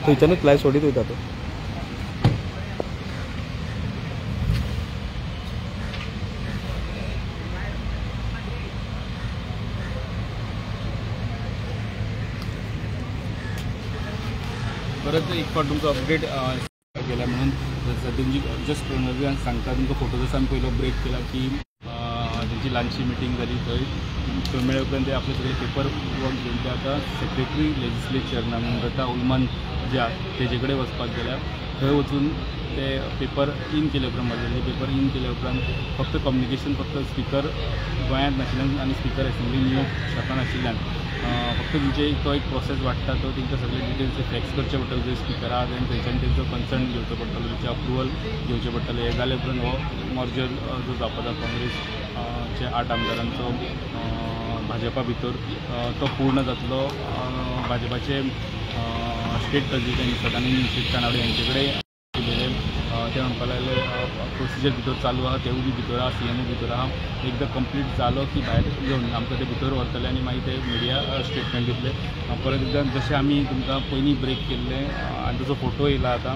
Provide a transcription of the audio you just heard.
थंयच्यानूच live सोडीत वयता तो. परत एक फावट तुमचो अपडेट केला म्हणून तुमची जस्ट प्रणवी सांगता तुमकां फोटो जसो आमी पयलो ब्रेक केला की तेंची ल्हानशी मिटींग जाली थंय थंय मेळ्ळे उपरांत ते आपले सगळे पेपर वर्क घेवन ते आतां सेक्रेटरी लेजिस्लेचर नम्रता उलमान जे आहा तेजे कडेन वचपाक गेल्या. थंय वचून ते पेपर इन केले उपरांत मर्जराचे पेपर इन केले उपरांत फक्त कम्युनिकेशन फक्त स्पिकर गोंयांत नाशिल्ल्यान आनी स्पिकर एसेंब्ली न्यूयॉर्क शारांत आशिल्ल्यान फक्त तेंचे तो एक प्रोसेस वाडटा तो तांकां सगळे डिटेल्स फॅक्स करचे पडटले जे स्पिकर आहा आनी थंयच्यान तेंचो कन्सर्न घेवचो पडटलो, तेंचें अप्रुवल घेवचें पडटलें. हें जाले उपरांत हो मर्जर जो जावपाचो आसा काँग्रेसचे 8 आमदारांचो भाजपा भितर तो पूर्ण जातलो. भाजपाचे स्टेट प्रेसिडेंट सदानंद शेट तानावडे हांचे कडेन उलयले, ते म्हणपाक लागले प्रोसिजर भितर चालू आहा, तेवूय बी भितर आहा, सीएमूय भितर आहा. एकदां कंप्लीट जालो की भायर येवन आमकां ते भितर व्हरतले आनी मागीर ते मिडिया स्टेटमेंट दितले. परत एकदां जशें आमी तुमकां पयलीं ब्रेक केल्लें आनी तसो फोटो येयला आतां.